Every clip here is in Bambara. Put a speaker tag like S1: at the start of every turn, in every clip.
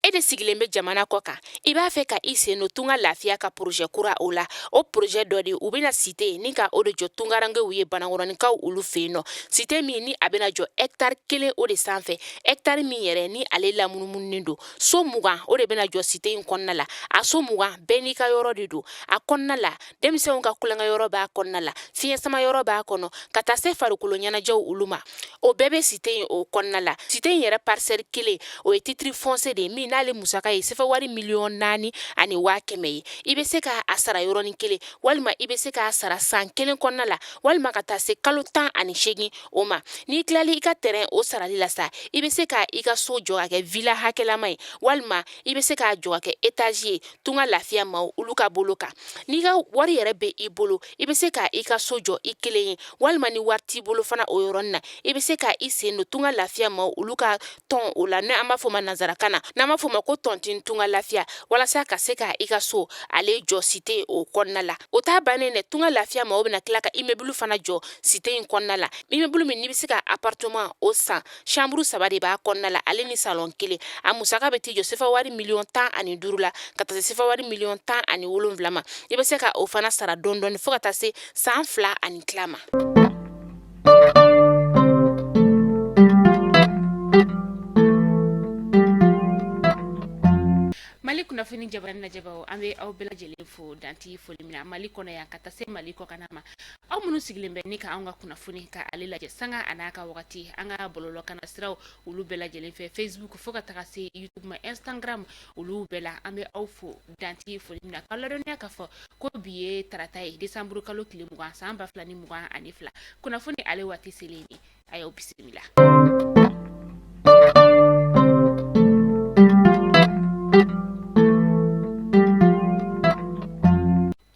S1: E de sigilen bɛ jamana kɔ kan, i b'a fɛ ka i sen don Tunga Lafiya ka projet kura o la. O projet dɔ de, u bɛna cité ni ka o de jɔ tungarankew ye, Banankɔrɔninkaw olu fɛ yen nɔ. Cité min ni a bɛna jɔ hectare 1 o de sanfɛ, hectare min yɛrɛ ni ale lamunumununen don. So 20 o de bɛna jɔ cité in kɔnɔna la. A so 20 bɛɛ n'i ka yɔrɔ de don a kɔnɔna la. Denmisɛnw ka tulonkɛ yɔrɔ b'a kɔnɔna la, fiɲɛ sama yɔrɔ b'a kɔnɔ, ka taa se farikolo ɲɛnajɛw olu ma. O bɛɛ bɛ cité in o kɔnɔna la. Cité in yɛrɛ parcelle 1, o ye titre foncier de ye min n'ale musaka ye sefa wari 4,1 miliyɔn ye. I bɛ se k'a sara yɔrɔnin kelen, walima i bɛ se k'a sara san 1 kɔnɔna la, walima ka taa se kalo 18 o ma. N'i tilali i ka terrain o sarali la sa, i bɛ se ka i ka so jɔ ka kɛ villa hakɛlama ye, walima i bɛ se k'a jɔ ka kɛ étage ye. Tunga Lafiya maaw olu ka bolo kan, n'i ka wari yɛrɛ bɛ i bolo, i bɛ se ka i ka so jɔ i kelen ye, walima ni wari t'i bolo fana, o yɔrɔnin na, i bɛ se ka i sen don Tunga Lafiya maaw olu ka tɔn o la, n'an b'a fɔ ma nansarakan na, n'an b'a fɔ ma ko tontine Tunga Lafiya, walasa ka se ka i ka so ale jɔ cité o kɔnɔna la. O t'a bannen dɛ. Tunga Lafiya maaw bɛna tila ka immeuble fana jɔ cité in kɔnɔna la, immeuble min n'i bɛ se ka appartement o san, chambre 3 de b'a kɔnɔna la, ale ni salon 1. A musaka bɛ t'i jɔ sefa wari 15 miliyɔn la, ka taa se sefa wari 17 miliyɔn ma. I bɛ se ka o fana sara dɔɔni dɔɔni fo ka taa se san 2 ani tila ma. Mali kunnafoni jabarani lajɛbaaw, an bɛ aw bɛɛ lajɛlen fo danti foli min na, Mali kɔnɔ yan ka taa se Mali kɔkan ma. Aw minnu sigilen bɛ ni ka anw ka kunnafoni ka ale lajɛ sanga a n'a ka wagati, an ka bɔlɔlɔkana siraw olu bɛɛ lajɛlen fɛ, Facebook fo ka taga se YouTube ma, Instagram, olu bɛɛ la, an bɛ aw fo danti foli min na, ka ladɔnniya k'a fɔ ko bi ye tarata ye, décembre kalo tile 20, san 2022. Kunnafoni ale waati selen ye, a y'aw bisimila.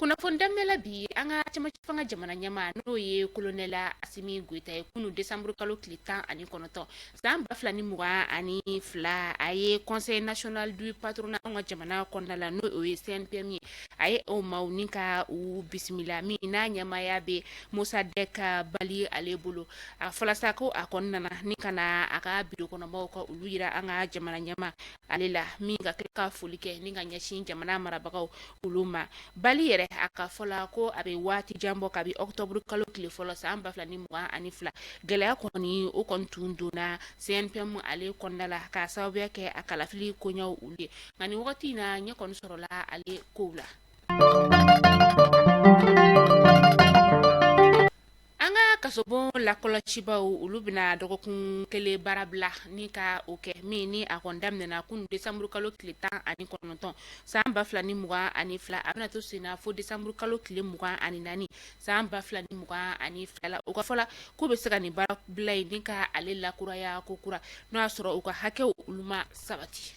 S1: Kunnafoni daminɛ la bi, an ka cɛmancɛ fanga jamana ɲɛmaa, n'o ye kolonɛli Asimi Goyita ye, kunun décembre kalo tile 19, san 2022, a ye Conseil national du patronat an ka jamana kɔnɔna la, n'o ye CNPM ye, a ye o maaw ni ka u bisimila, min n'a ɲɛmaaya bɛ Mosadɛk Bali ale bolo. A fɔla sa ko a kɔni nana ni ka na a ka biro kɔnɔmaw ka olu yira an ka jamana ɲɛmaa ale la, min ka tila ka foli kɛ ni ka ɲɛsin jamana marabagaw olu ma. Bali yɛrɛ, a ka fɔ la ko a bɛ waati jan bɔ, kabi octobre kalo tile fɔlɔ san 2022, gɛlɛya kɔni o kɔni tun donna CNPM ale kɔnɔna la, k'a sababuya kɛ a kalafili koɲɛw olu ye. Nka nin wagati in na, ɲɛ kɔni sɔrɔla ale kow la. An ka kasobon lakɔlɔsibaw olu bɛna dɔgɔkun kelen baara bila ni ka o kɛ, min ni a kɔni daminɛna kunun décembre kalo tile 19, san 2022, a bɛna to senna fo décembre kalo tile 24, san 2022 la. U ka fɔ la k'u bɛ se ka nin baara bila in ni ka ale lakuraya ko kura, n'o y'a sɔrɔ u ka hakɛw olu ma sabati.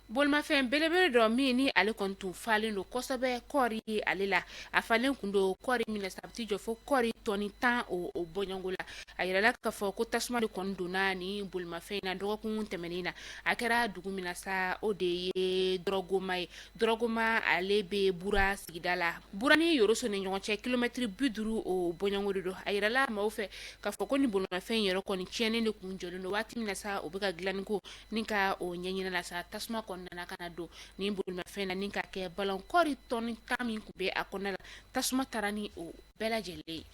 S1: Bolimafɛn belebele dɔ min ni ale kɔni tun falen don kosɛbɛ kɔɔri ale la, a falen kun don kɔɔri min na sa, a bɛ t'i jɔ fo kɔɔri tɔni 10 o bɔɲɔgɔnko la. A yirala k'a fɔ ko tasuma de kɔni donna ni bolimafɛn in na dɔgɔkun tɛmɛnen na. A kɛra dugu min na sa, o de ye Dɔrɔgoma ye. Dɔrɔgoma ale bɛ Bura sigida la, Bura ni Yoroso ni ɲɔgɔn cɛ kilomɛtiri 50 o bɔɲɔgɔnko de don. A yirala maaw fɛ k'a fɔ ko ni bolimafɛn in yɛrɛ kɔni tiɲɛnen de kun jɔlen don. Waati min na sa, o bɛ ka dilanni ko ni ka o ɲɛɲini la sa, tasuma kɔni nana ka na don nin bolimafɛn na ni ka kɛ balon kɔɔri tɔni 10 min tun bɛ a kɔnɔna la, tasuma taara ni o bɛɛ lajɛlen ye.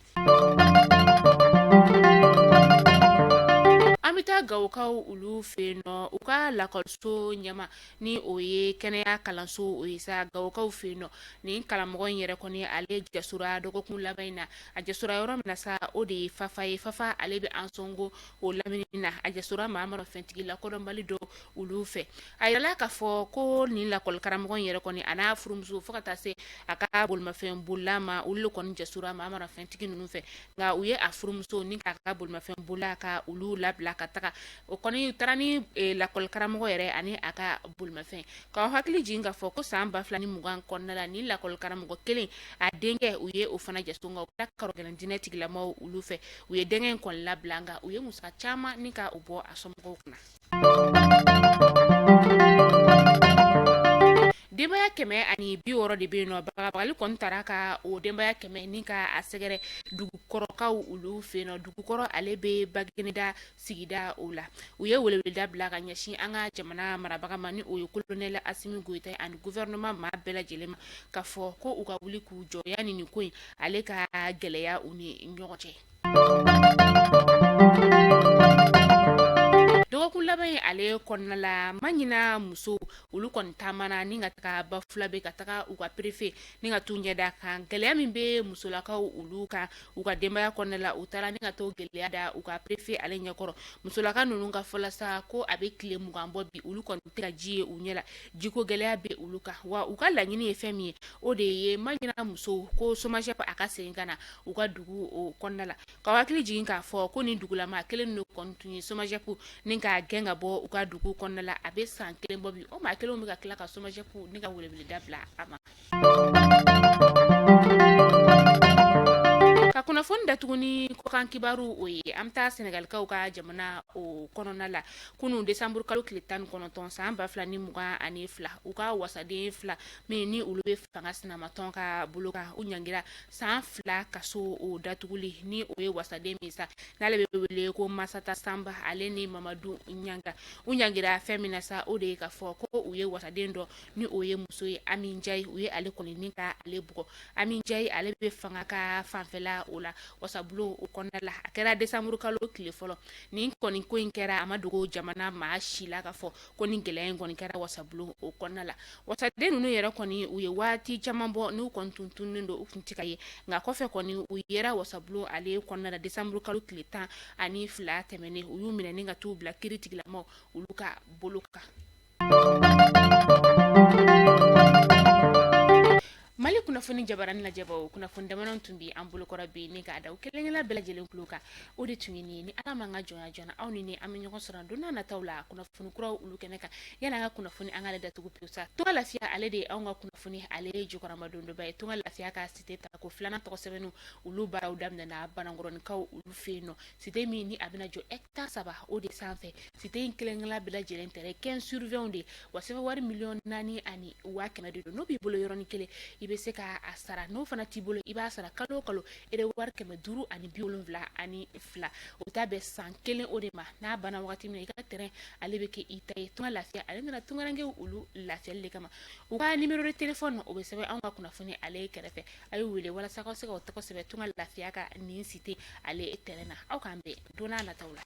S1: An bɛ taa Gawokaw olu fɛ yen nɔ, u ka lakɔliso ɲɛmaa, ni o ye kɛnɛya kalanso o ye sa Gawokaw fɛ yen nɔ. Nin karamɔgɔ in yɛrɛ kɔni, ale jasora dɔgɔkun laban in na. A jasora yɔrɔ min na sa, o de ye Fafa ye. Fafa ale bɛ Ansɔngo o lamini na. A jasora maa marafɛntigi lakodɔnbali dɔ olu fɛ. A yirala k'a fɔ ko nin lakɔli karamɔgɔ in yɛrɛ kɔni, a n'a furumuso, fo ka taa se a ka bolimafɛn bolila ma, olu de kɔni jasora maa marafɛntigi ninnu fɛ. Nka u ye a furumuso ni k'a ka bolimafɛn bolila ka olu labila ka taga. O kɔni taara ni lakɔli karamɔgɔ yɛrɛ ani a ka bolimafɛn. K'aw hakili jigin k'a fɔ ko san 2020 kɔnɔna la, ni lakɔli karamɔgɔ kelen, a denkɛ, u ye o fana jaso, nka o kɛra karɔgɛlɛn diinɛ tigilamaw olu fɛ. U ye denkɛ in kɔni labila, nka u ye musaka caman ni ka o bɔ a somɔgɔw kunna. Denbaya 160 de bɛ yen nɔ. Bagabagali kɔni taara ka o denbaya 100 ni ka a sɛgɛrɛ dugukɔrɔkaw olu fɛ yen nɔ. Dugukɔrɔ ale bɛ Bagineda sigida o la. U ye weleweleda bila ka ɲɛsin an ka jamana marabaga ma, ni o ye kolonɛli Asimi Goyita ye, ani gouvernement maa bɛɛ lajɛlen ma, k'a fɔ ko u ka wuli k'u jɔ yanni nin ko in ale ka gɛlɛya u ni ɲɔgɔn cɛ. Dɔgɔkun laban in ale kɔnɔna la, Maɲina musow olu kɔni taamana ni ka taga Bafulabe ka taga u ka préfet ni ka t'u ɲɛda kan gɛlɛya min bɛ musolakaw olu kan u ka denbaya kɔnɔna la. U taara ni ka t'o gɛlɛya da u ka préfet ale ɲɛkɔrɔ. Musolaka ninnu ka fɔ la sa, ko a bɛ tile 20 bɔ bi, olu kɔni tɛ ka ji ye u ɲɛ la. Jiko gɛlɛya bɛ olu kan, wa u ka laɲini ye fɛn min ye, o de ye Maɲina musow ko SOMAGEP a ka segin ka na u ka dugu o kɔnɔna la. Ka hakili jigin k'a fɔ ko nin dugulama kelen ninnu kɔni tun ye SOMAGEP ni k'a gɛn ka bɔ u ka dugu kɔnɔna la, a bɛ san kelen bɔ bi. O maa kelenw bɛ ka tila ka SOMAGEP ni ka weleweleda bila a ma. Ka kunnafoni datugu ni kɔkan kibaru o ye, an bɛ taa Sɛnɛgalikaw ka jamana o kɔnɔna la. Kunun desanburu kalo tile 19 san 2022, u ka wasaden fila min ni olu bɛ fanga sinamatɔn ka bolo kan, u ɲangira san 2 kaso o datuguli. Ni o ye wasaden min sa n'ale bɛ wele ko Masata Sanba, ale ni Mamadu Ɲanga, u ɲangira fɛn min na sa, o de ye k'a fɔ ko u ye wasaden dɔ ni o ye muso ye, Ami Njayi, u ye ale kɔni ni ka ale bugɔ. Ami Njayi ale bɛ fanga ka fanfɛla o la wasabulon o kɔnɔna la. A kɛra desanburu kalo tile fɔlɔ. Nin kɔni ko in kɛra, a ma dogo jamana maa si la k'a fɔ ko nin gɛlɛya in kɔni kɛra wasabulon o kɔnɔna la. Wasaden ninnu yɛrɛ kɔni, u ye waati caman bɔ n'u kɔni tun tununnen don, u tun tɛ ka ye, nka kɔfɛ kɔni u yera wasabulon ale kɔnɔna la desanburu kalo tile 12 tɛmɛnen. U y'u minɛ ni ka t'u bila kiiritigilamaw olu ka bolo kan. Mali kunnafoni jabarani lajɛbaw, kunnafoni damadɔ tun bɛ an bolokɔrɔ bi ni k'a da u kelenkelen bɛɛ lajɛlen tulo kan, o de tun ye nin ye. Ni Ala m'an ka jɔnya jɔna, aw ni ne an bɛ ɲɔgɔn sɔrɔ don n'a nataw la kunnafoni kuraw olu kɛnɛ kan. Yanni an ka kunnafoni an k'ale datugu pewu sa, Tunga Lafiya ale de ye anw ka kunnafoni ale jukɔrɔmadondonba ye. Tunga Lafiya ka site ta ko filanan tɔgɔ sɛbɛnniw olu baaraw daminɛna Banankɔrɔnikaw olu fɛ yen nɔ. Site min ni a bɛna jɔ hectare 3 o de sanfɛ, site in kelenkelen bɛɛ lajɛlen tɛrɛn 15 sur 20 de wa, sefa wari 4,1 miliyɔn de don. N'o b'i bolo yɔrɔnin kelen, i bɛ se k'a sara. N'o fana t'i bolo, i b'a sara kalo o kalo ere wari 572. O ta bɛ san kelen o de ma. N'a banna wagati min na, i ka terrain ale bɛ kɛ i ta ye. Tunga Lafiya ale nana tungarankew olu lafiyali de kama. U ka numéro de téléphone o bɛ sɛbɛn anw ka kunnafoni ale kɛrɛfɛ. A y'u wele walasa ka se k'aw tɔgɔ sɛbɛn Tunga Lafiya ka nin site ale terrain na. Aw k'an bɛn don n'a nataw la.